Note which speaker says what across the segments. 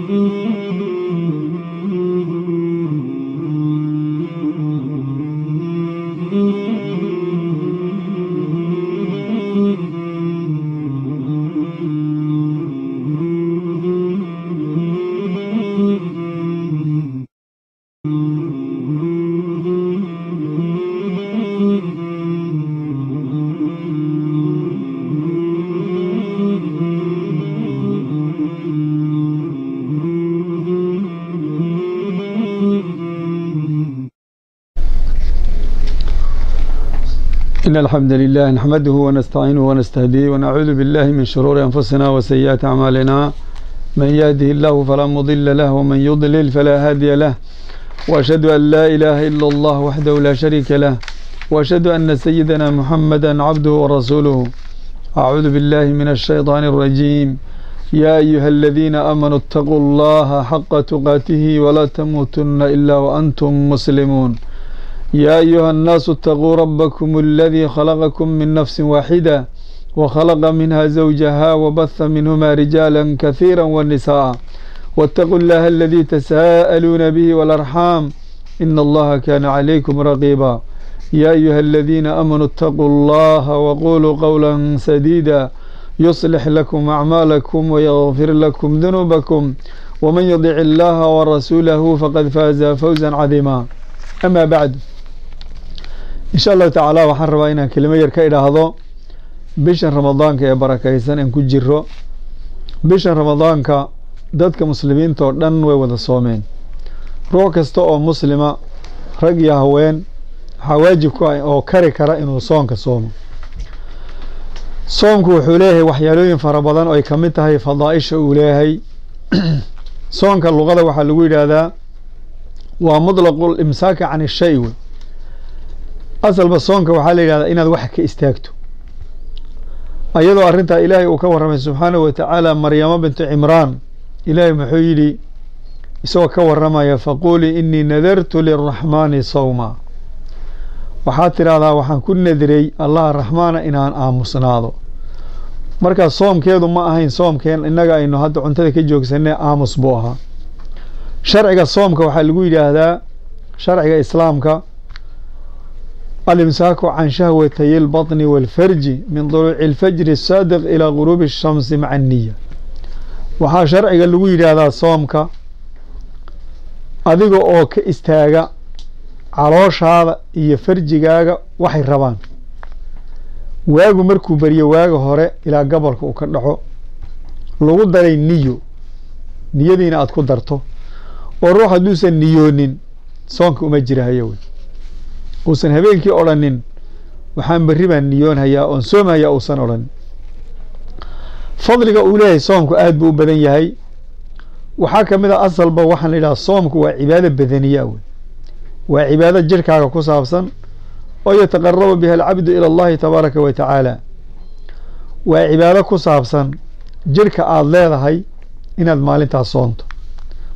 Speaker 1: إن الحمد لله نحمده ونستعينه ونستهديه ونعوذ بالله من شرور أنفسنا وسيئات أعمالنا، من يهده الله فلا مضل له ومن يضلل فلا هادي له، وأشهد أن لا إله إلا الله وحده لا شريك له، وأشهد أن سيدنا محمدا عبده ورسوله. أعوذ بالله من الشيطان الرجيم. يا أيها الذين آمنوا اتقوا الله حق تقاته ولا تموتن إلا وأنتم مسلمون. يا أيها الناس اتقوا ربكم الذي خلقكم من نفس واحدة وخلق منها زوجها وبث منهما رجالا كثيرا والنساء، واتقوا الله الذي تساءلون به والأرحام إن الله كان عليكم رقيبا. يا أيها الذين آمنوا اتقوا الله وقولوا قولا سديدا يصلح لكم أعمالكم ويغفر لكم ذنوبكم، ومن يطع الله ورسوله فقد فاز فوزا عظيما. أما بعد، in sha allahu tacaala waxaan rabaa inaan kelimo yar ka idhaahdo bishan ramadaanka ee barakaysan aan ku jiro. Bishan ramadaanka dadka muslimiinta oo dhan way wada soomeen. Ruux kasta oo muslima, rag iyo haween, waxaa waajib ku ah oo kari kara inuu soonka soomo. Soomku wuxuu leeyahay waxyaalooyin fara badan oo ay ka mid tahay fadaaisha uu leeyahay. Soonka luqada waxaa lagu yidhaahdaa waa mutlaqu imsaaka can ishay wey. Asalba soonka waxaa la yidhahdaa inaad wax ka istaagto, ayadoo arrintaa ilaahay uu ka warramay subxaanahu wa tacaala. Maryamo bintu Cimraan ilaahay muxuu yidhi isagoo ka warramaya? "Faquulii inii nadartu liraxmaani sawma." Waxaad tidhaahdaa, waxaan ku nadiray Allaha raxmaana inaan aamusnaado. Marka soomkeedu ma ahayn soomkeen innaga aynu hadda cuntada ka joogsanay, aamus buu ahaa. Sharciga soomka waxaa lagu yidhaahdaa sharciga islaamka alimsaaku can shahwatay albaطni walfarji min duluuci alfajri asaadiq ilaa guruubi الshamsi maca anniya. Waxaa sharciga lagu yidhaahdaa soomka adiga oo ka istaaga calooshaada iyo farjigaaga waxay rabaan waagu markuu beriyo, waaga hore ilaa gobolka uu ka dhaco, lagu daray niyo, niyadiina aad ku darto. Oo ruux hadduusan niyoonin soonka uma jirahayo wey, uusan habeenkii odhanin waxaan berri baan niyoonhayaa oon soomhayaa, uusan odhanin. Fadliga uu leeyahay soomku aad buu u badan yahay. Waxaa ka mid a asalba waxaan la yidhaha soomku waa cibaado badaniya wey, waa cibaado jirkaaga ku saabsan oo yataqarabu biha alcabdu ila allahi tabaaraka wa tacaala. Waa cibaado ku saabsan jirka aada leedahay inaad maalintaas soonto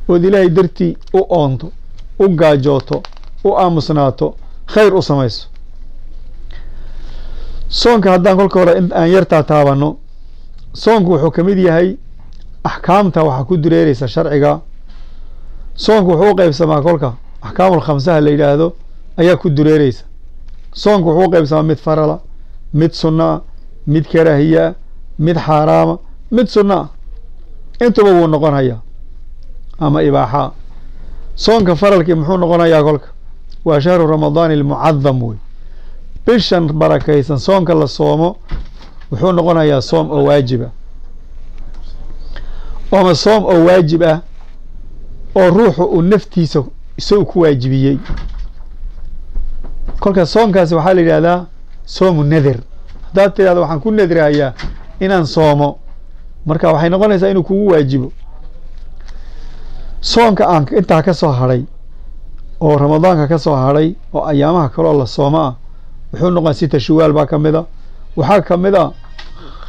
Speaker 1: ood ilaahay dartii u oonto, u gaajooto, u aamusnaato, khayr u samayso. Soonka haddaan kolka hore aan yartaa taabanno, soonku wuxuu ka mid yahay axkaamta waxaa ku dureereysa sharciga. Soonku wuxuu u qeybsamaa kolka axkaamul khamsaha la yidhaahdo ayaa ku dureereysa. Soonku wuxuu u qeybsamaa mid farala, mid sunna ah, mid karaahiyaa, mid xaaraama, mid sunna ah, intuba wuu noqon hayaa ama ibaaxaa. Soonka faralkii muxuu noqonayaa kolka? Waa shahru ramadaani almucadam wey. Bishan barakaysan soonka la soomo wuxuu noqonayaa soom oo waajib ah, ama soom oo waajib ah oo ruuxu uu naftiisa isagu ku waajibiyey. Kolka soonkaasi waxaa la yidhahdaa soomu nadir. Haddaad tidhahdo waxaan ku nadrahayaa inaan soomo, marka waxay noqonaysaa inuu kugu waajibo. Soonka aan intaa ka soo hadhay oo ramadaanka ka soo hadhay oo ayaamaha kaloo la soomo ah wuxuu noqon sita shuwaal baa ka mid a. Waxaa ka mid a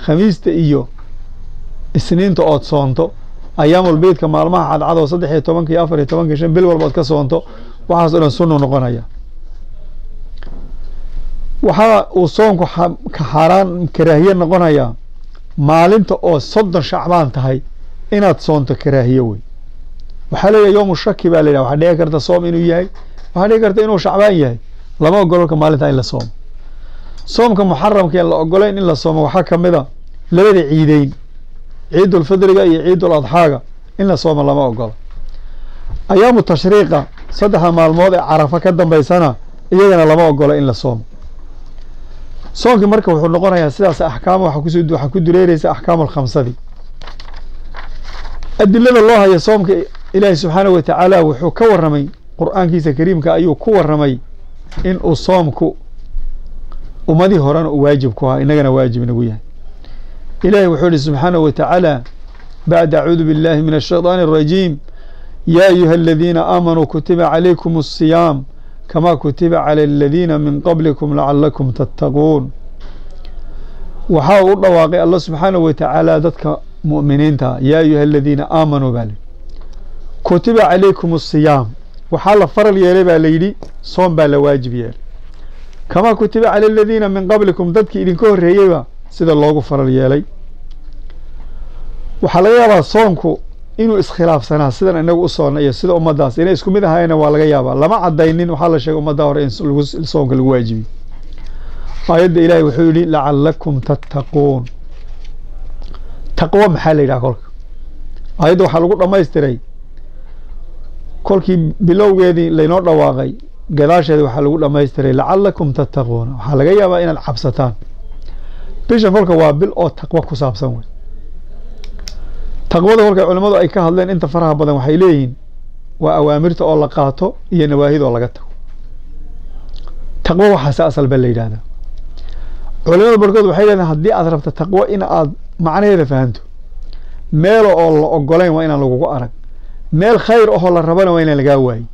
Speaker 1: khamiista iyo isniinta ood soonto, ayaamul beydka, maalmaha cadcad oo 13-ka iyo 14-ka, 5 bil walba ood ka soonto. Waxaas o dhan sunnu noqonaya. Waxaa uu soonku ka xaaraan karaahiye noqonayaa maalinta oo 30 shacbaan tahay inaad soonto, karaahiye wey. Waxaa leeyahay yowmu shaki baa la yidhaha. Waxaa dhici karta soom inuu yahay, waxaa dhici karta inuu Shacbaan yahay. Lama ogolo maalinta in la soomo. Soomka muxaramka en la ogolayn in la soomo waxaa ka mid a labada ciideyn, ciidulfidriga iyo ciidul adxaaga, in la soomo lama ogolo. Ayaamu tashriiqa, saddexda maalmood ee Carafa ka dambaysana, iyagana lama ogolo in la soomo. Soonkii marka wuxuu noqonayaa sidaas. Axkaam waxaa kusoo waxaa ku dureereysa axkaamu alkhamsadii. Adilada loo hayo soomka, Ilaahi subxaanahu watacaala wuxuu ka warramay Qur'aankiisa kariimka, ayuu ku warramay in uu soomku ummadii horena uu waajib ku ahaa, innagana waajib inagu yahay. Ilahi wuxuu yihi subxaanahu watacaala bacda acuudu billahi min الshayطaan الrajiim: "Ya ayuha aladiina aamanuu kutiba calaykum الsiyaam kama kutiba calى aladiina min qablikum lacalakum tattaquun." Waxaa uu u dhawaaqay Alla subxaanahu watacaala dadka mu'miniinta: "Ya ayuha aladiina aamanuu" baa lihi, "kutiba calaykum الsiyaam", waxaa la faral yeelay baa la yidhi, soom baa la waajib yeelay, "kama kutiba cala aladiina min qablikum", dadkii idinka horreeyeyba sida loogu faral yeelay. Waxaa laga yaabaa soonku inuu iskhilaafsanaa sidan inagu u soonna iyo sida ummaddaas inay isku mid ahaayena waa laga yaabaa. Lama cadaynin. Waxaa la sheegay ummadda hore in soonka lagu waajibiyo. Aayadda Ilahay wuxuu yihi: "Lacalakum tattaquun". Taqwo maxaa la yidhaha? Kolka aayadda waxaa lagu dhamaystiray, kolkii bilowgeedii laynoo dhawaaqay, gadaasheeda waxaa lagu dhamaystiray "lacalakum tattaquuna", waxaa laga yaabaa inaad cabsataan. Bishan kolka waa bil oo taqwo ku saabsan wey. Taqwada kolka culimmadu ay ka hadleen inta faraha badan waxay leeyihiin waa awaamirta oo la qaato iyo nawaahid oo laga tago. Taqwo waxaase asal ba la yidhahdaa. Culimada barkood waxay leedahay haddii aad rabto taqwo in aad macnaheeda fahanto, meelo oo la ogolayn waa inaan lagugu arag, meel khayr ahoo la rabana waa inaan lagaa waayin.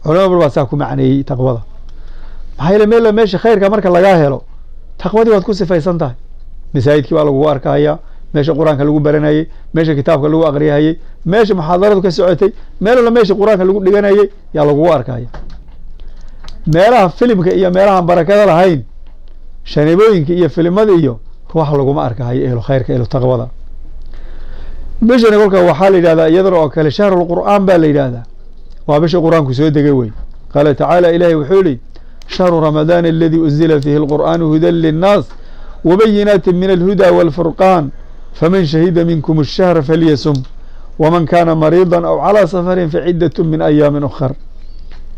Speaker 1: Culimada bar baa saa ku macneeyey taqwada. Maxaa yeele, meel meesha khayrka marka lagaa helo, taqwadii waad ku sifaysan tahay. Masaajidkii baa lagugu arkaya, meesha Qur-aanka lagu baranayey, meesha kitaabka lagu aqriyahayey, meesha muxaadaradu ka socotay, meel alla meesha Qur-aanka lagu dhiganayey yaa lagugu arkaya. Meelaha filimka iyo meelahaan barakada lahayn, shaneebooyinka iyo filimada iyo ruuxa, laguma arkahayo ehlu khayrka, ehlu taqwada. Bishani kolka waxaa la yidhahdaa iyadana oo kale shahrulqur'aan baa la yidhahdaa. Waa bisha Qur-aanku soo degay wey. Qaala tacaala, Ilahi wuxuu yihi: "Shahru Ramadaan aladi unzila fiihi alqur'aanu hudan linnaas wabayinaati min alhuda walfurqaan, faman shahida minkum الshahra falyasum, wman kana mariida aw calى safarin facidaة min ayaami ukhar,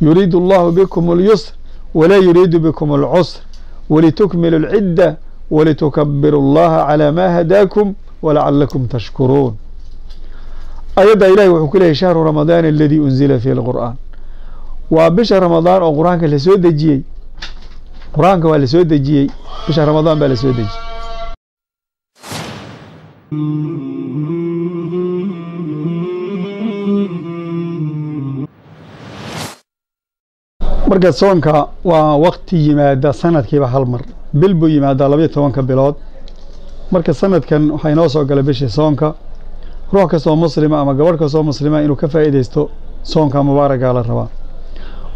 Speaker 1: yuriidu allahu bikum اlyusr walaa yuriidu bikum اlcusr, walitukmilu اlcidda, walitukabiru اllaha calى ma hadaakum, walacalakum tashkuruun." Ayadda Ilahi wuxuu ku leeyahy: "Shahru Ramadaan aladi unzila fiihi اlqur'aan", waa bisha Ramadaan oo Qur-aanka lasoo dejiyey. Qur-aanka waa lasoo dejiyey, bisha Ramadaan baa lasoo dejiyey. Marka soonka waa wakti yimaada sanadkiiba hal mar, bil buu yimaadaa 12-ka bilood. Marka sanadkan waxaa inoo soo galay bishii soonka. Ruux kastoo muslima ama gabadh kastoo muslima inuu ka faa'iidaysto soonka mubaarakaa la rabaa,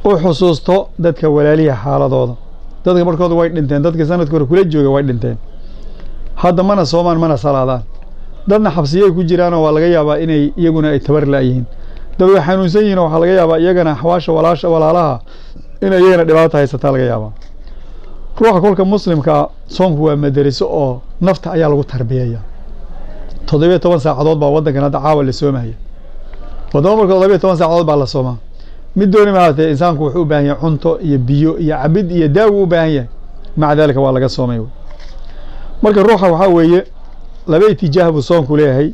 Speaker 1: u xusuusto dadka walaalihi xaaladooda. Dadka barkooda way dhinteen, dadka sanadka hore kula jooga way dhinteen, hadda mana soomaan mana salaadaan. Dadna xabsiyay ku jiraanoo waa laga yaabaa inay iyaguna ay tabar la'yihiin. Dad way xanuunsan yihin oo waxaa laga yaabaa iyagana axwaasha walaasha walaalaha inay iyagana dhibaato haysataa laga yaabaa. Ruuxa kolka muslimkaa, soonku waa madariso oo nafta ayaa lagu tarbiyaya. 17 saacadood baa waddankan hadda caawa la soomaya. Waddamo marka 17 saacadood baa la soomaa. Mid dooni mahaatee, insaanku wuxuu u baahan yahay cunto iyo biyo iyo cabid iyo daawo u baahan yahay, maca dalika waa laga soomay. Marka ruuxa waxaa weeye laba itijaah buu soonku leeyahay.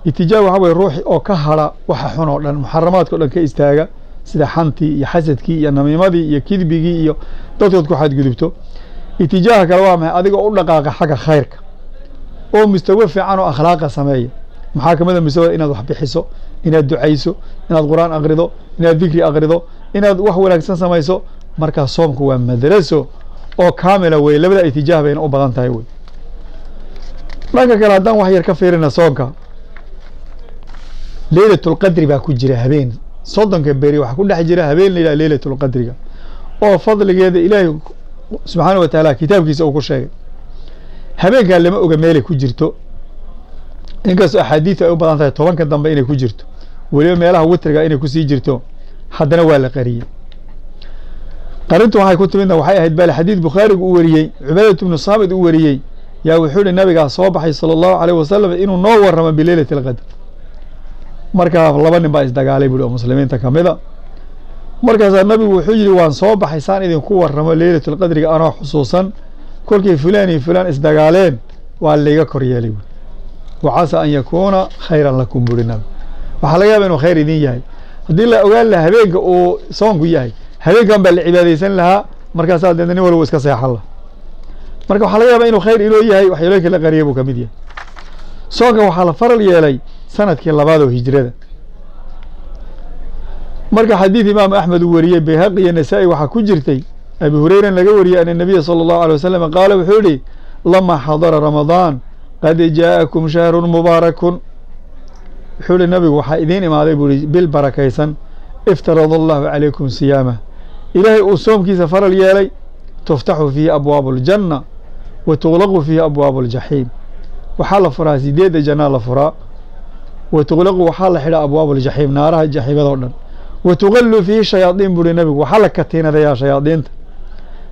Speaker 1: Itijaah waxaa weye ruuxi oo ka hara waxa xun oo dhan, muxaramaadka o dhan ka istaaga, sida xantii iyo xasadkii iyo namiimadii iyo kidbigii iyo dadkood ku xadgudubto. Itijaaha kale waa maxay? Adiga u dhaqaaqa xagga khayrka oo mustawo fiican oo akhlaaqa sameeya. Maxaa kamid a mustawa? Inaad wax bixiso, inaad ducayso, inaad Qur-aan aqrido, inaad dikri aqrido, inaad wax wanaagsan samayso. Markaa soomku waa madraso oo kaamila wey. Labada itijaah bayna u badan tahay wey. Dhanka kale haddaan wax yar ka fiirina soonka, Leylatulqadri baa ku jira. Habeen 30-ka beri waxaa ku dhex jira habeen la yidhaha Leylatulqadriga oo fadligeeda Ilaahay subxaana wa tacaala kitaabkiisa uu ku sheegay. Habeenkaa lama oga meelay ku jirto, inkastoo axaadiistu ay u badan tahay 10-ka dambe inay ku jirto. Weliba meelaha witriga inay kusii jirto, haddana waa la qariyey. Qarintu waxay ku timidna waxay ahayd bal xadiid Bukhaarigu u wariyey, Cubaadatu ibnu Saamid u wariyey, yaa wuxuu yihi nabigaa soo baxay sala allahu alayh wasalam inuu noo warramo bileylati alqadr. Markaa laba nin baa isdagaalay buuri oo muslimiinta ka mid a. Markaasaa nabigu wuxuu yidhi, waan soo baxay saan idinku warramo leylatulqadriga anoo xusuusan kolkii fulaan iyo fulaan isdagaaleen waa layga kor yeelay buuri. Wa casaa an yakuuna khayran lakum, buuri nabi, waxaa laga yaaba inuu khayr idin yahay. Haddii la ogaan laha habeenka uu soonku yahay, habeenkan baa la cibaadaysan lahaa, markaasaa deedna nin walba iska seexan laha. Marka waxaa laga yaaba inuu khayr inoo yahay. Waxyaalooyinka la qariyay buu kamid yahay. Soonka waxaa la faral yeelay sanadkii labaad oo hijrada. Marka xadiid imaam Axmed uu wariyey, Bayhaqi iyo Nasaa-i, waxaa ku jirtay Abi Hureyran laga wariyey, ana nabiya sala allahu alay wasalam qaala, wuxuu yihi, lama xadara Ramadaan, qad jaa'akum shahrun mubaarakun, wuxuu yihi nabigu, waxaa idiin imaaday buu ihi bil barakaysan, iftarada allahu calaykum siyaamah, ilaahay uu soomkiisa faral yeelay, tuftaxu fiihi abwaabu aljanna wa tuglaqu fiihi abwaabu aljaxiim. Waxaa la furaa sideedda jannaa la furaa, wa tuglaqu, waxaa la xidhaa, abwaabu aljaxiim, naaraha jaxiimadoo dhan, wa tugallu fiihi shayaadiin, buuhi nabigu, waxaa la katiinadayaa shayaadiinta,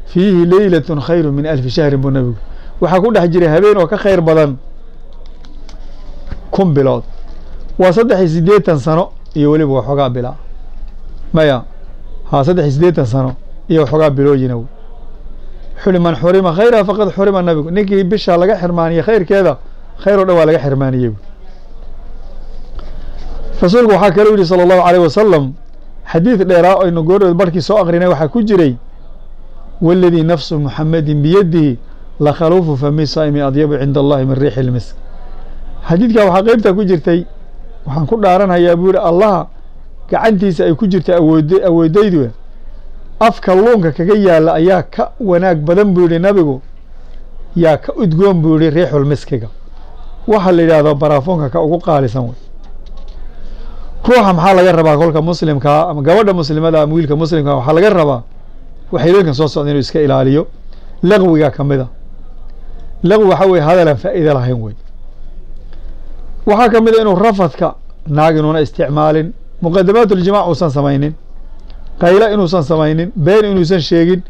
Speaker 1: fiihi leylatun khayru min alfi shahrin, buu nabigu, waxaa ku dhex jiray habeen oo ka khayr badan 1000 bilood. Waa 83 sano iyo weliba waxoogaa bilaa maya haa, 83 sano iyo waxoogaa bilooyina. Wuxuu man xurima khayraha faqad xurima, nabigu, ninkii bisha laga xirmaaniyey khayrkeeda, khayr o dhan waa laga xirmaaniyey. Rasuulku waxaa kaloo yihi sala allahu alayh wasalam, xadiid dheeraa aynu goordhood barhkii soo aqrinay, waxaa ku jiray, waladii nafsu Muxamedin biyadihi lakhaluufu fami saa'imi adyabu cinda allahi min riixi lmisk. Xadiidkaa waxaa qeybtaa ku jirtay, waxaan ku dhaaranhayaa buu yihi Allaha gacantiisa ay ku jirta awood awoodaydu, afka luunka kaga yaalla ayaa ka wanaag badan, buu yihi nabigu, yaa ka udgoon, buu yihi, riixul miskiga, waxaa la yidhahdo baraafoonka ka ugu qaalisan wey. Ruuxa maxaa laga rabaa kolka muslimkaa ama gabadha muslimada ama wiilka muslimkaa? Waxaa laga rabaa waxyeelooyinkan soo socda inuu iska ilaaliyo. Laqwiga ka mid a. Laqwi waxaa weye hadalaan faa'iida lahayn wey. Waxaa ka mid a inuu rafadka, naag inuuna isticmaalin, muqadamaat uljimac uusan samaynin, qaylo inuusan samaynin, been inuusan sheegin,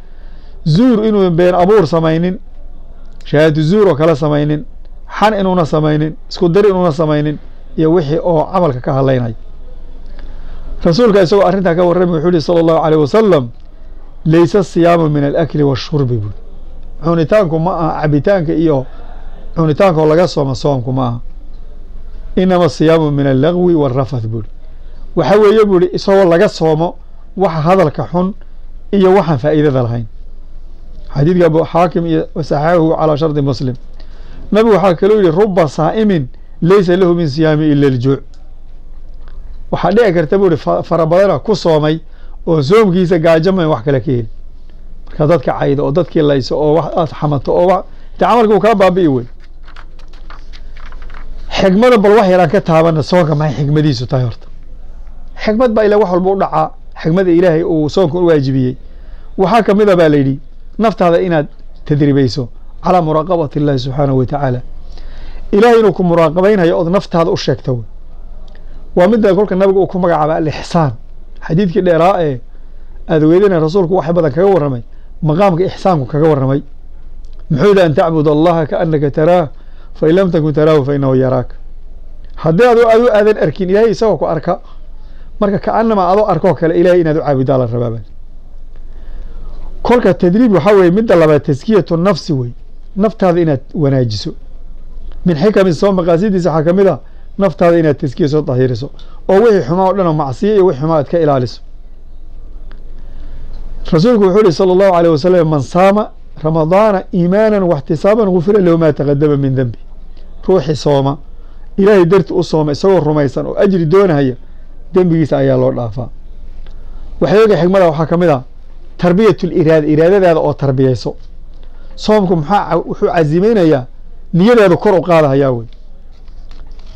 Speaker 1: zuur inuu been abuur samaynin, shahaadu zuur oo kale samaynin, xan inuuna samaynin, isku dir inuuna samaynin, iyo wixii oo camalka ka hadlaynaya. Rasuulka isagoo arrintaa ka warramay wuxuu yihi sala allahu alayh wasalam, laysa asiyaamu min alakli washurbi, buuri, cunitaanku ma aha, cabitaanka iyo cunitaankaoo laga sooma soomku ma aha, inama asiyaamu min allagwi walrafath, buuri. Waxa weeye, buuri, isagoo laga soomo waxa hadalka xun iyo waxaan faa'iidada lahayn. Xadiidka Abu Xaakim iyo saxaxahu calaa shardi Muslim. Nabigu waxaa kaloo yihi, ruba saa'imin laysa lahu min siyaami ila aljuuc. Waxaa dhici karta, buu ihi, fara badana ku soomay oo soomkiisa gaajo mayn wax kale ka heli. Markaa dadka caydo oo dadkii layso oo wax aad xamato oo de camalka uu kaa baabi'i wey. Xikmada bal wax yaraan ka taabana. Soonka maxay xikmadiisu tahay? Horta xikmad baa ila wax walba u dhacaa. Xikmada Ilaahay uu soonka u waajibiyey waxaa kamid a, baa la yidhi, naftaada inaad tadribayso calaa muraaqabati illahi subxaanahu wa tacaala, Ilahay inuu ku muraaqabaynhayo ood naftaada u sheegto wey. Waa midda kolka nabigu uu ku magacaaba alixsaan. Xadiidkii dheeraa ee aada weydina rasuulku wax badan kaga warramay, maqaamka ixsaanku kaga warramay, muxuu yihi? An tacbud allaha kaanaka taraah, fain lam takun taraahu fainahu yaraak. Haddii adu aadan arkin, Ilahay isagoo ku arka. Marka kaanama adoo arkoo kale Ilahay inaad u caabudaa la rabaa. Kolka tadriib waxaa weye. Midda labaad taskiyatu nafsi wey, naftaada inaad wanaajiso. Min xikami soom, maqaasidiisa waxaa kamid a naftaada inaad taskiya dahiriso oo wixii xumaa o dhan oo macsiya iyo wixii xumaa aad ka ilaaliso. Rasuulku wuxuu yihi sala allahu alayh wasalam, man saama Ramadaana iimaana waxtisaaban gufira lahu maa taqadama min dembi. Ruuxii sooma Ilaahay darti u sooma isagoo rumaysan oo ajri doonahaya, dembigiisa ayaa loo dhaafaa. Waxyooga xikmada waxaa ka mid a tarbiyat liraada, iraadadaada oo tarbiyeyso. Soomku maxaa wuxuu casimeynayaa? Niyadaadu kor u qaadahayaa wey.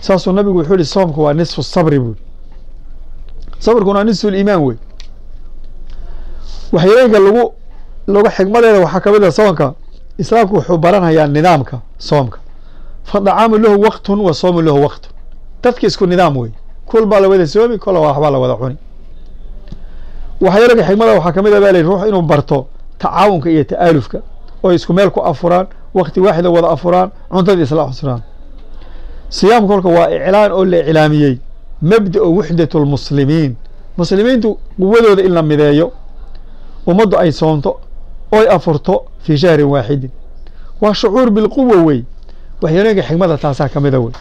Speaker 1: Saasuu nabigu wuxuu yihi, soomku waa nisfu sabri, buuri, sabrkuna waa nisfu liimaan wey. Waxyooyinka lagu xikmadeeda waxaa kamid a soonka islaamku wuxuu baranhayaa nidaamka soomka, fa dacaamu lahu waqtun wa soomu lahu waqtun. Dadka isku nidaam wey. Kul baa la wada soomi, kola waxbaa la wada cuni. Waxyaalka xigmada waxaa kamid a baa la yidhi ruux inuu barto tacaawunka iyo ta'aalufka, oo isku meel ku afuraan, wakti waaxida wada afuraan, cuntadii isla cusraan. Siyaamka kolka waa iclaan oo la iclaamiyey mabda'u wuxdatu lmuslimiin, muslimiintu quwadooda in la mideeyo, ummaddu ay soonto oy afurto fii shahrin waaxidin, waa shucuur bilquwa wey. Waxyaalooyinka xigmada taasaa ka mida wey.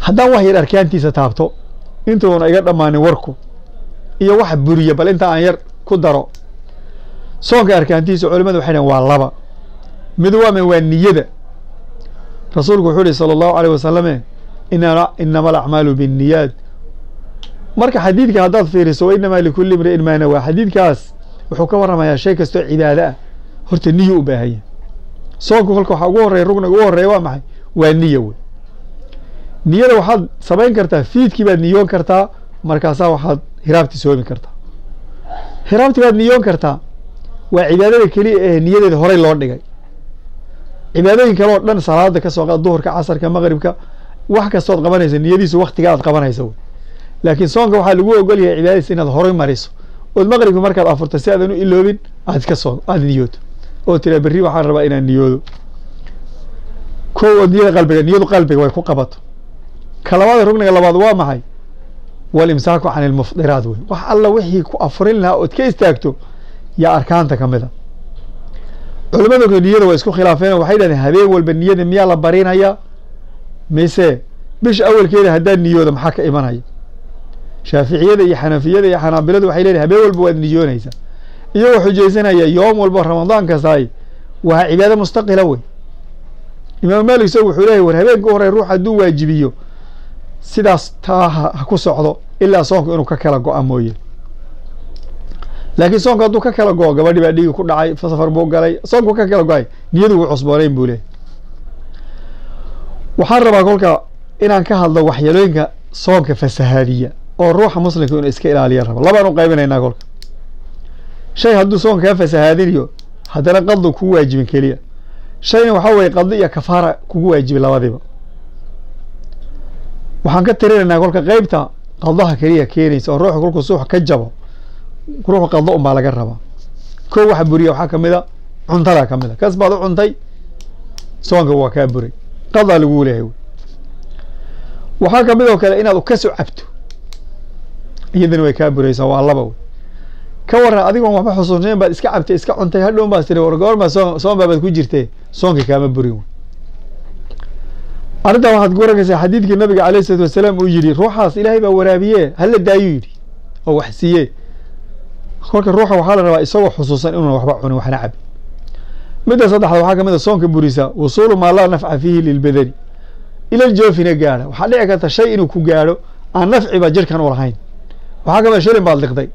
Speaker 1: Haddaan wax yar arkaantiisa taabto intuuna iga dhammaanin warku iyo wax buriya, bal inta aan yar ku daro. Soonka arkaantiisa culimadu waxay dhaheen waa laba. Mid waa min waa niyada. Rasuulku wuxuu yihi sala allahu alayh wasalame inama alacmaalu binniyaat. Marka xadiidka haddaad fiiriso, wa inamaa likulli imri'in maa nawaa, xadiidkaas wuxuu ka warramayaa shay kastoo cibaado ah horta niyo u baahanya. Soonku kolka waxaa ugu horreya, rugniga ugu horreeya waa maxay? Waa niya wey. Niyada waxaad samayn kartaa fiidkii baad niyoon kartaa, markaasaa waxaad hiraabti soomi kartaa, hiraabti baad niyoon kartaa. Waa cibaadada keliya ee niyadeeda horey loo dhigay. Cibaadooyin kale oo dhan, salaada ka soo qaad, duhurka, casarka, maqribka, wax kastood qabanaysa niyadiisu waktiga aad qabanaysa wey. Laakiin soonka waxaa lagu ogol yahay cibaadadiisa inaad horey mariso, ood maqribka markaad afurto si aadan u iloobin aad iska soo aada niyooto, oo tiraa berri waxaan rabaa inaan niyoodo. Kow, ood niyada qalbiga, niyadu qalbiga way ku qabato. Ka labaad, rugniga labaad waa maxay? Walimsaaku can ilmufdiraat wey. Wax alla wixii ku afurin lahaa ood ka istaagto yaa arkaanta ka mid a. Culimadu niyada waa isku khilaafeen oo waxay dhahdeen habeen walba niyada miyaa la barinaya mise bisha awalkeeda haddaad niyooda maxaa ka imanaya? Shaaficiyada iyo xanafiyada iyo xanaabiladu waxay leedahay habeen walba waad niyoonaysaa, iyagoo xujaysanaya yoom walba ramadaan kastaay waa cibaado mustaqila wey. Imaam Maalik isagu wuxuu leeyahay war habeenka u horey ruux hadduu waajibiyo sidaas taa ha ku socdo ilaa soonku inuu ka kala go'a mooye. Laakiin soonku hadduu ka kala go'o, gabadhi baa dhiigi ku dhacay, safar buu galay, soonku ka kala go'ay, niyadu wuu cusboonayn buu leeyahay. Waxaan rabaa kolka inaan ka hadlo waxyeelooyinka soonka fasahaadiya oo ruuxa muslimka inuu iska ilaaliya rabo. Labaan u qaybinaynaa kolka. Shay hadduu soonka kaa fasahaadinayo haddana qadu kugu waajibin keliya, shayna waxaa weeye qadi iyo kafaara kugu waajibi labadiba. Waxaan ka tirinaynaa kolka qeybta qadaha keliya keenaysa oo ruuxu kolkuu suux ka jabo, ruuxu qado unbaa laga rabaa. Kow, waxa buriya waxaa kamid a cuntadaa kamid a. Kas baad u cuntay, soonka waa kaa buray, qadaa lagu leeyahay. Waxaa kamid oo kale inaad kasoo cabto, iyadana way kaa buraysaa, waa laba wey. Ka waran adigoon waxba xusuusnayn baad iska cabtay, iska cuntay, hadhown baad tiri war goormaa soon baabaad ku jirtee, soonka kaama burin wey. Arrintan waxaad ku waranaysaa xadiidkii nabiga alayh isalaatu wasalaam uu yidhi ruuxaas ilaahay baa waraabiye hala daayuu yidhi oo wax siiye. Kolka ruuxa waxaa la rabaa isagoo xusuusan inuuna waxba cunin waxna cabin. Midda saddexaad waxaa kamid a soonka burisa wusuulu maa laa nafca fiihi lilbadani ilal joofina gaadha. Waxaa dhici karta shay inuu ku gaadho aan nafciba jirkan u lahayn. Waxaa kamid a shilin baad liqday,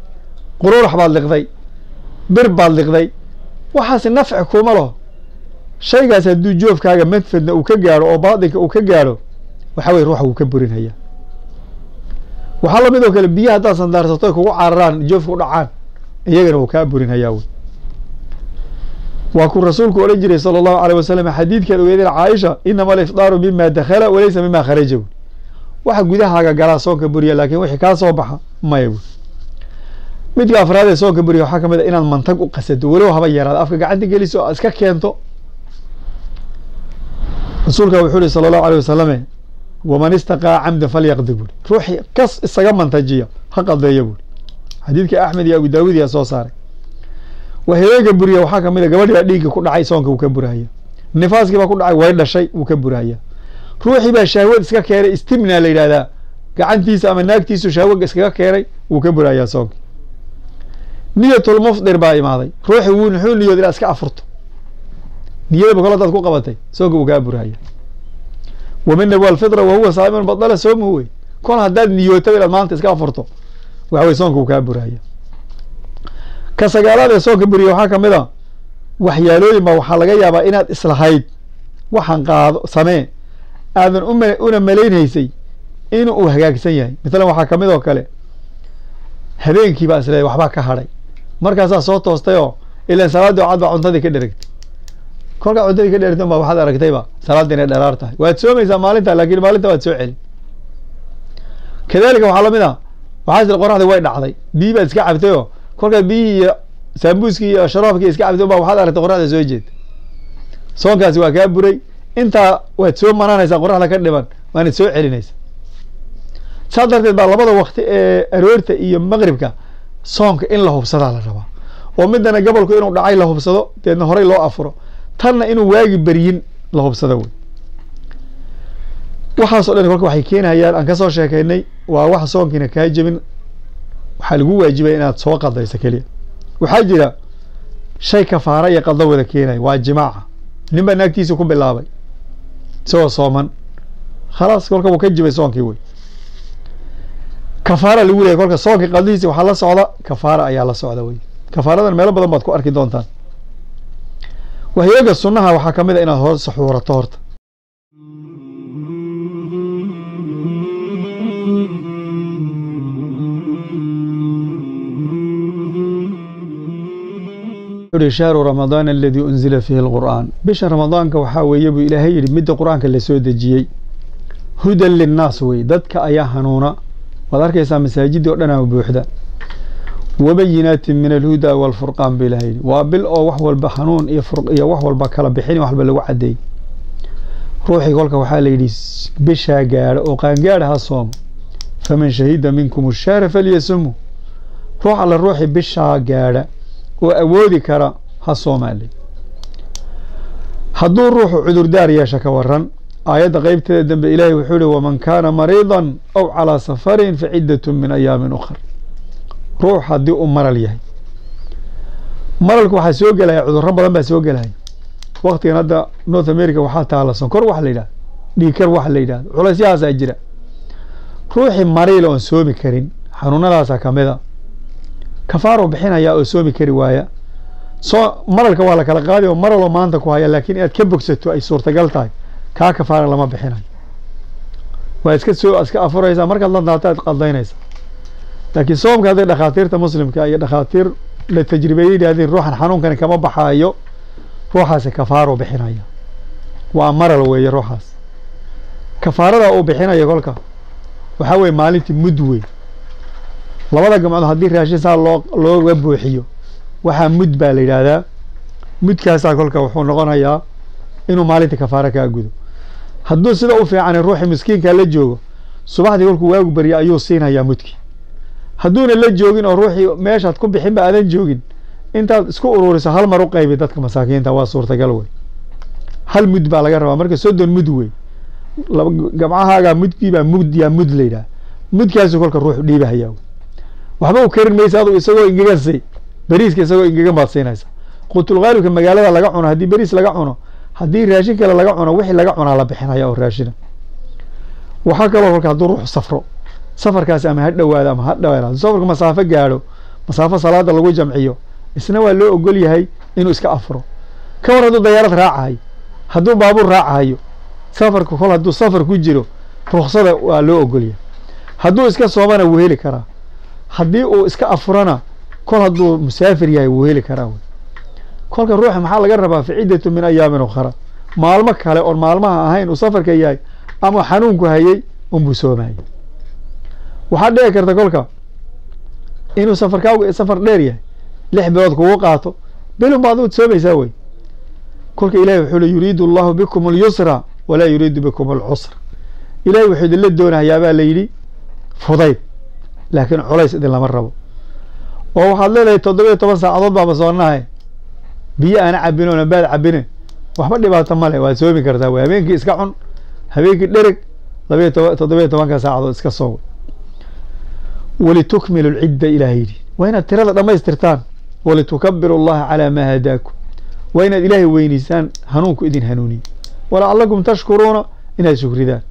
Speaker 1: quruurax baad liqday, bir baad liqday, waxaasi nafci kuma laho. Shaygaas hadduu joofkaaga manfadna uu ka gaadho oo baatinka uu ka gaadho, waxa weye ruuxa wuu ka burinhayaa. Waxaa lamid oo kale biyaha haddaad sandaarsato ay kugu cararaan joofka u dhacaan, iyagana wuu kaa burinhayaa wey. Waa kuu rasuulku odhan jiray sala allahu alayh wasalam xadiidkaad ogeedeen Caaisha, inama alifdaaru mima dakhala walaysa mima kharaja buy. Waxa gudahaaga galaa soonka buriya, laakiin wixii kaa soo baxa maya buy. Midka afraad ee soonka buriya waxaa kamid a inaad mantag u qasato, walow haba yaraada, afka gacanta geliso aad iska keento. Rasuulka wuxuu yihi sala allahu alayh wasalame waman istaqaa camdan falyaqdi buuri, ruuxii kas isaga mantajiya ha qadeeya buuri. Xadiidka Axmed iyo Abu Daawud yaa soo saaray. Waxyeelooyinka buriya waxaa kamid a gabadhii baa dhiigga ku dhacay, soonka wuu ka burahaya. Nifaaskii baa ku dhacay, way dhashay, wuu ka burahaya. Ruuxii baa shahwad iska keenay, istimna la yidhahdaa, gacantiisa ama naagtiisu shahwad iskaga keenay, wuu ka burahayaa soonka. Niyatulmufdir baa imaaday, ruuxii wuu muxuu niyood inaad iska afurto, niyadaba kol hadaad ku qabatay soonka wuu kaa burahaya. Waman nawa alfitra wahuwa saa'imun badala soomuhu wey. Kol haddaad niyootaba inaad maanta iska afurto, waxa weye soonka wuu kaa burahaya. Ka sagaalaad ee soonka buriya waxaa kamid a waxyaalooyin baa waxaa laga yaabaa inaad islahayd waxaan qaado samee, aadan una malaynhaysay in uu hagaagsan yahay. Mathalan waxaa kamid oo kale habeenkii baa isleeday waxbaa ka hadhay, markaasaa soo toostay oo ilaan salaaddii oo cad baa cuntadii ka dheragtay. Kolkaad cuntadii ka dheragtay baa waxaad aragtayba salaaddii inay dharaar tahay, waad soomaysaa maalinta, laakiin maalinta waad soo celin. Kadaalika waxaa lamid ah, waxaa jira qoraxdii way dhacday, biyi baad iska cabtay oo kolkaa biyihii iyo saambuuskii iyo sharaabkii iska cabtay baa waxaad aragtay qoraxda soo jeeda. Soonkaasi waa kaa buray, intaa waad soo manaanaysaa qoraxda ka dhiban, waanad soo celinaysaa. Saas darteed baa labada wakti ee aroorta iyo maqribka soonka in la hubsadaa la rabaa, oo midana gobolku inuu dhacay la hubsado, deedna horey loo afuro, tanna inuu waagi beryin la hubsado wey. Waxaasoo dhan kolka waxay keenayaan aan kasoo sheekeynay waa wax soonkiina kaa jebin, waxaa lagu waajibaya inaad soo qadayso keliya. Waxaa jira shay kafaara iyo qado wada keenaya, waa jimaaca. Nin baa naagtiisa ku bilaabay isagoo sooman, khalaas kolka wuu ka jibay soonkii wey, kafaara lagu leeyahy. Kolka soonkii qadihiisa waxaa la socda kafaara ayaa la socda wey. Kafaaradan meelo badan baad ku arki doontaan. Waxyooga sunnaha waxaa kamid a inaad hor saxuurato horta. Shahru ramadaan aladii unzila fiihi alqur'aan, bisha ramadaanka waxaa weeye buu ilaahay yidhi midda qur-aanka lasoo dejiyey, hudan linnaas wey, dadka ayaa hanuuna. Waad arkaysaa masaajidii o dhan aa buuxda. Wabayinaatin min alhudaa waalfurqaan buu ilahay yidhi. Waa bil oo wax walba hanuun iyo iyo wax walba kala bixin, wax walba lagu caddeeyey. Ruuxii kolka waxaa la yidhi bishaa gaadha oo qaangaadha ha soomo. Faman shahida minkum ashahra falyasumu, ruux alla ruuxii bishaa gaadha oo awoodi kara ha soomaali. Hadduu ruuxu cudurdaar yeesha ka waran, aayadda qeybteeda dambe ilaahay wuxuu yihi waman kaana mariidan aw calaa safarin fa ciddatun min ayaamin ukhar. Ruux haddii uu maral yahay, maralku waxaa soo gelaya cudurro badan baa soo gelaya. Waktigan hadda North America waxaa taala sonkor waxa la yidhahdo, dhiigkar waxa la yidhahdo, culaysyahaasaa jira. Ruuxii mariila oon soomi karin xanuunadaasaa kamida, kafaaruu bixinayaa oo soomi kari waaya. Soo maralka waa la kala qaadi oo maraloo maanta ku haya, laakiin inaad ka bogsato ay suurtagal tahay, kaa kafaara lama bixinayo. Waa iska soo iska afuraysaa, markaad la daataad qadaynaysaa. Laakiin soomka hadday dhakhaatiirta muslimka iyo dhakhaatiir la tajribeeyey yidhahdeen ruuxan xanuunkani kama baxaayo, ruuxaasi kafaaruu bixinaya, waa maral weeye ruuxaas. Kafaarada uu bixinaya kolka waxaa weeye maalintii mud wey, labada gamcood haddii raashin saa loo looga buuxiyo waxaa mud baa la yidhaahdaa. Mudkaasaa kolka wuxuu noqonayaa inuu maalintii kafaaro kaa gudo. Hadduu sida u fiicanay ruuxii miskiinkaa la joogo, subaxdii kolkuu waagu barya ayuu siinayaa mudkii. Hadduuna la joogin oo ruuxii meeshaad ku bixinba aadan joogin, intaad isku ururiso hal mar u qaybi dadka masaakiinta, waa suurtagal wey. Hal mud baa laga rabaa marka, 30 mud wey, laba gamcahaagaa mudkiibaa mud yaa mud la yidhaha. Mudkaasuu kolka ruuxu dhiibahayaa wey. Waxba u karin maysa adu, isagoo engegan si beriiska isagoo engegan baad siinaysa. Qutulqaalibka magaalada laga cuno, haddii beriis laga cuno, haddii raashin kale laga cuno, wixii laga cunaa la bixinaya oo raashina. Waxaa kaloo kolka hadduu ruuxu safro, safarkaasi ama ha dhowaado ama ha dhowaado, hadduu safarku masaafo gaadho, masaafo salaada lagu jamciyo, isna waa loo ogol yahay inuu iska afuro. Ka war hadduu dayaarad raacahayo, hadduu baabuur raacahayo, safarku kol hadduu safar ku jiro ruksada waa loo ogol yahay. Hadduu iska soomana wuu heli karaa, haddii uu iska afurana kol hadduu musaafir yahay wuu heli karaa wey. Kolka ruuxa maxaa laga rabaa? Fa ciddatu min ayaamin ukhra, maalmo kale oon maalmaha ahayn uu safarka yahay ama xanuunku hayay unbuu soomayay. Waxaa dhici karta kolka inuu safarkaagu safar dheer yahay, 6 bilood kugu qaato, bilun baad u soomaysaa wey. Kolka ilahi wuxuu li yuriidu allahu bikum alyusra walaa yuriidu bikum alcusra. Ilahi wuxuu idinla doonayaa baa la yidhi fudayd, laakiin culays idin lama rabo. Oo waxaad leedahay 17 saacadood baaba soonahay, biyo aana cabin oona baad cabine, waxba dhibaato male, waad soomi kartaa wey. Habeenkii iska cun, habeenkii dhereg, labayo toban 17ka saacadood iska soom. Walitukmilu lcidda, ilaah yidhi waa inaad tirada dhammaystirtaan. Walitukabiru allaha calaa maa hadaakum, waa inaad ilaahay weynaysaan hanuunku idin hanuuniye. Walacalakum tashkuruuna, inaad shukridaan.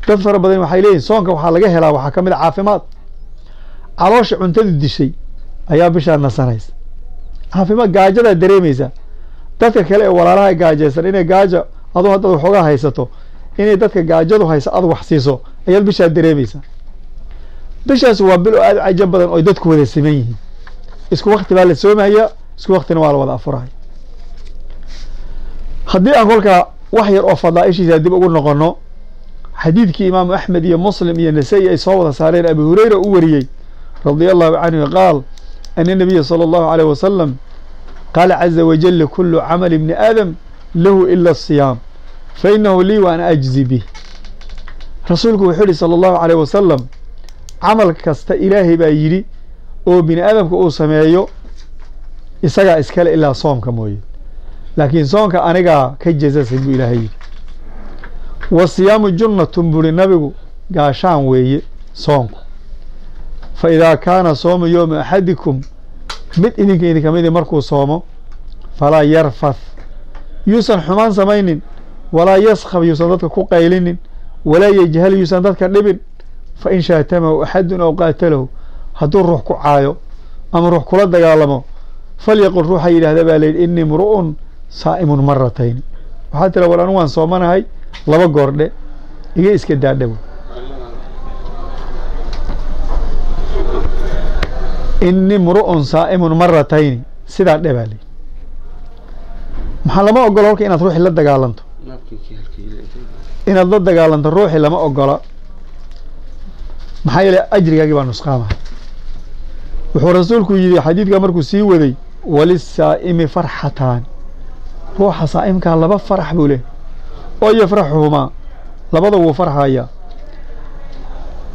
Speaker 1: Dad fara badan waxay leeyihin soonka waxaa laga helaa, waxaa kamid a caafimaad. Caloosha cuntadu dishay ayaa bishaa nasanaysa, caafimaad gaajadaa dareemaysaa. Dadka kale ee walaalaha gaajaysan inay gaaja, aduu haddaad waxoogaa haysato, inay dadka gaajadu haysa ad wax siiso ayaad bishaa dareemaysaa. Bishaas waa bil oo aada u cajab badan oo dadku wada siman yihiin. Isku wakti baa la soomaya, isku waktina waa la wada afuraya. Haddii aan kolkaa wax yar oo fadaaishiisa dib ugu noqono, Xadiidkii Imaamu Axmed iyo Muslim iyo Nasaa-i ay soo wada saareen, Abi Hurayra u wariyey radia allahu canhu, qaal ana nabiya sala allahu alayh wasalam qaala caza wajalla kulu camali ibni aadam lahu ila asiyaam fainahu lii wa ana ajzi bih. Rasuulku wuxuu yihi sala allahu alayh wasalam, camal kasta Ilaahay baa yidhi oo bini aadamka uu sameeyo isagaa iskale ilaa soomka mooye, laakiin soonka anigaa ka jazasay buu Ilaahay yidhi. Wasiyaamu junnatun buri nabigu, gaashaan weeye soonku. Fa idaa kaana soomu yowma axadikum, mid idinka idinka midi markuu soomo, falaa yarfath, yuusan xumaan samaynin, walaa yaskhab, yuusan dadka ku qaylinin, walaa yajhal, yuusan dadka dhibin. Fa in shaatamahu axadun aw qaatalahu, hadduu ruux ku caayo ama ruux kula dagaalamo, falyaqul, ruuxa yidhahda baa layidhi, innii mru'un saa'imun maratayn. Waxaa tira, war anigu waan soomanahay laba goordhe, iga iska daadha. Innii mru'un saa'imun maratayni, sidaa dhe baa layidhi. Maxaa lama ogola kolka? Inaad ruuxii la dagaalanto, inaad la dagaalanto ruuxii lama ogola. Maxaa yeelay ajrigaagii baa nusqaamahay. Wuxuu rasuulku yidhi xadiidka markuu sii waday, walisaa'imi farxataan, ruuxa saa'imkaa laba farax buu leh oo yafraxuhumaa, labada wuu farxayaa.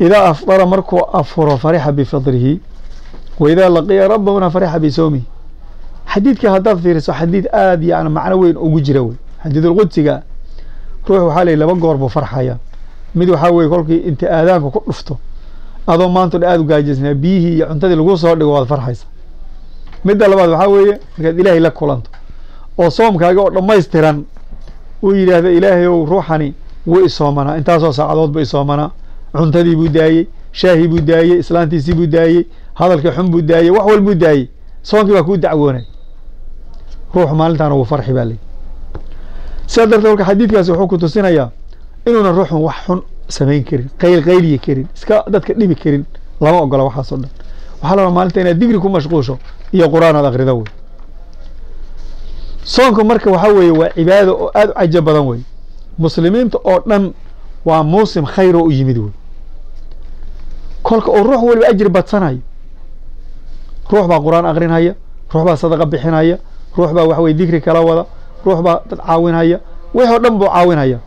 Speaker 1: Idaa afdara, markuu afuro, farixa bifidrihi, wa idaa laqiya rabbahuna farixa bisawmihi. Xadiidka haddaad fiiriso, xadiid aada yani macno weyn ugu jira wey xadiidulqudsiga. Ruux waxaa la yidhi laba goor buu farxayaa. Mid waxaa weye kolkii inta aadaanka ku dhufto, adoo maanta dhan aada u gaajaysnaa, biyihii iyo cuntadii lagu soo dhigo, waad farxaysa. Midda labaad waxaa weeye markaad Ilaahay la kulanto oo soomkaaga oo dhammaystiran uu yidhaahdo, Ilaahay ow, ruuxani wuu isoomanaa, intaasoo saacadood buu isoomanaa, cuntadii buu daayey, shaahii buu daayey, islaantiisii buu daayey, hadalkii xun buu daayey, wax walbuu daayey, soonkii baa kuu dacwoonay. Ruuxu maalintaana wuu farxi baa layidhi. Sidaa darteed kolka xadiidkaasi wuxuu ku tusinayaa inuuna ruuxun wax xun samayn karin, qayl qayliyi karin, iska dadka dhibi karin. Lama ogola waxaasoo dhan. Waxaa la rabaa maalinta inaad digri ku mashquusho iyo Qur-aan aad akrida wey. Soonku marka waxaa weeye waa cibaado oo aada u cajab badan wey. Muslimiinta oo dhan waa muusim khayr oo u yimid wey, kolka oo ruux waliba ajri badsanayo. Ruux baa Qur-aan akrinhaya, ruux baa sadaqa bixinaya, ruux baa wax weye dikri kala wada, ruux baa dad caawinhaya, wix oo dhan buu caawinhaya.